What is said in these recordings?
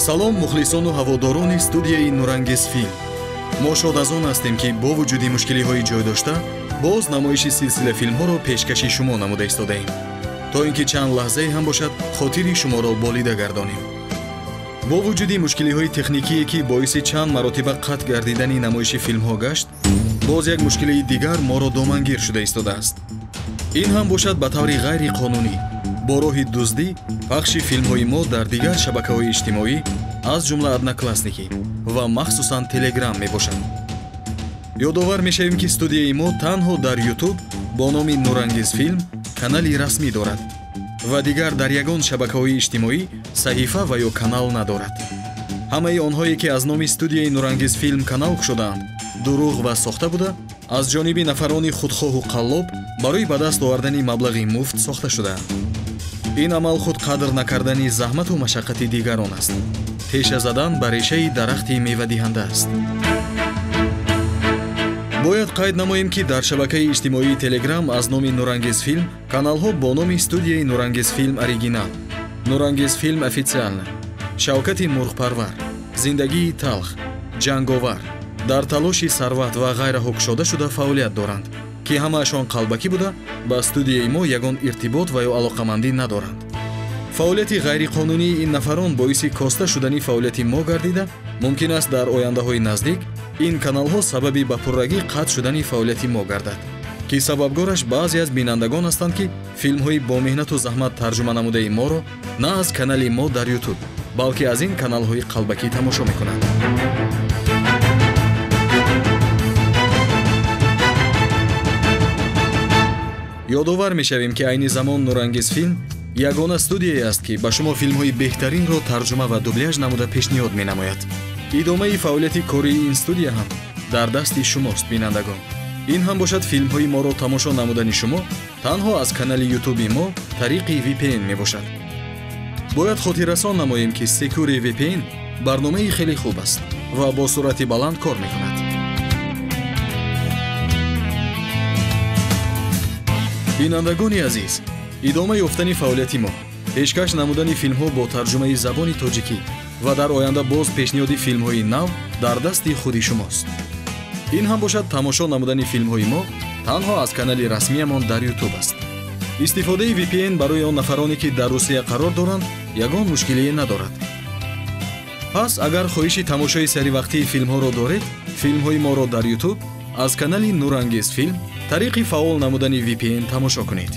Салом мухлисону ҳаводорони студияи Нурангез Филм. Мо шод аз он ҳастем, ки бо вуҷуди мушкилиҳои ҷой дошта, боз намоиши силсила филмҳоро пешкаши шумо намуда истодаем, то ин ки чанд лаҳзае ҳам бошад хотири шуморо болида гардонем. Бо вуҷуди мушкилиҳои техникие, ки боиси чанд маротиба қатъ гардидани намоиши филмҳо гашт, боз як мушкилии дигар моро домангир шуда истодааст. Ин ҳам бошад ба таври ғайриқонунӣ бо роҳи дуздӣ пахши филмҳои мо дар дигар шабакаҳои иҷтимоӣ, аз ҷумла Одноклассники ва махсусан Телеграм мебошад. Ёдовар мешавем, ки студияи мо танҳо дар Ютуб бо номи Нурангез Филм канали расмӣ дорад ва дигар дар ягон шабакаҳои иҷтимоӣ саҳифа ва ё канал надорад. Ҳамаи онҳое, ки аз номи студияи Нурангез Филм канал кушодаанд, дурӯғ ва сохта буда, аз ҷониби нафарони худхоҳу қаллоб барои ба даст овардани маблағи муфт сохта шудаанд. Ин амал худ қадр накардани заҳмату машаққати дигарон аст. Теша задан ба решаи дарахти мевадиҳанда аст. Бояд қайд намоем, ки дар шабакаи иҷтимоии Телеграм аз номи Нурангез Филм каналҳо бо номи студияи Нурангез Филм Оригинал, Нурангез Филм Официально, Шавкати Мурғпарвар, Зиндагии талх, Ҷанговар, дар талоши сарват ва ғайраҳо кушода шуда фаъолият доранд, ки ҳамаашон қалбакӣ буда, ба студияи мо ягон иртибот ва ё алоқамандӣ надоранд. Фаъолияти ғайриқонунии ин нафарон боиси коста шудани фаъолияти мо гардида, мумкин аст дар ояндаҳои наздик ин каналҳо сабаби ба пуррагӣ қатъ шудани фаъолияти мо гардад, ки сабабгораш баъзе аз бинандагон ҳастанд, ки филмҳои бо меҳнату заҳмат тарҷума намудаи моро на аз канали мо дар Ютуб, балки аз ин каналҳои қалбакӣ тамошо мекунанд. Ёдовар мешавем, ки айни замон Нурангез Филм ягона студияе аст, ки ба шумо филмҳои беҳтаринро тарҷума ва дубляж намуда пешниҳод менамояд. Идомаи фаъолияти кории ин студия ҳам дар дасти шумост, бинандагон. Ин ҳам бошад филмҳои моро тамошо намудани шумо танҳо аз канали Ютуби мо тариқи VPN мебошад. Бояд хотиррасон намоем, ки Secure VPN барномаи хеле хуб аст ва бо суръати баланд кор мекунад. Бинандагони азиз, идома ёфтани фаъолияти мо, пешкаш намудани филмҳо бо тарҷумаи забони тоҷикӣ ва дар оянда боз пешниҳоди филмҳои нав дар дасти худи шумост. Ин ҳам бошад тамошо намудани филмҳои мо танҳо аз канали расмиямон дар Ютуб аст. Истифодаи VPN барои он нафароне, ки дар Русия қарор доранд, ягон мушкилие надорад. Пас агар хоҳиши тамошои саривақтии филмҳоро доред, филмҳои моро дар Ютуб аз канали Нурангез Филм тариқи фаъол намудани VPN тамошо кунед.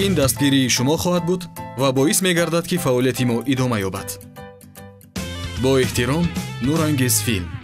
Ин дастгирии шумо хоҳад буд ва боис мегардад, ки фаъолияти мо идома ёбад. Бо эҳтиром, Нурангез Филм.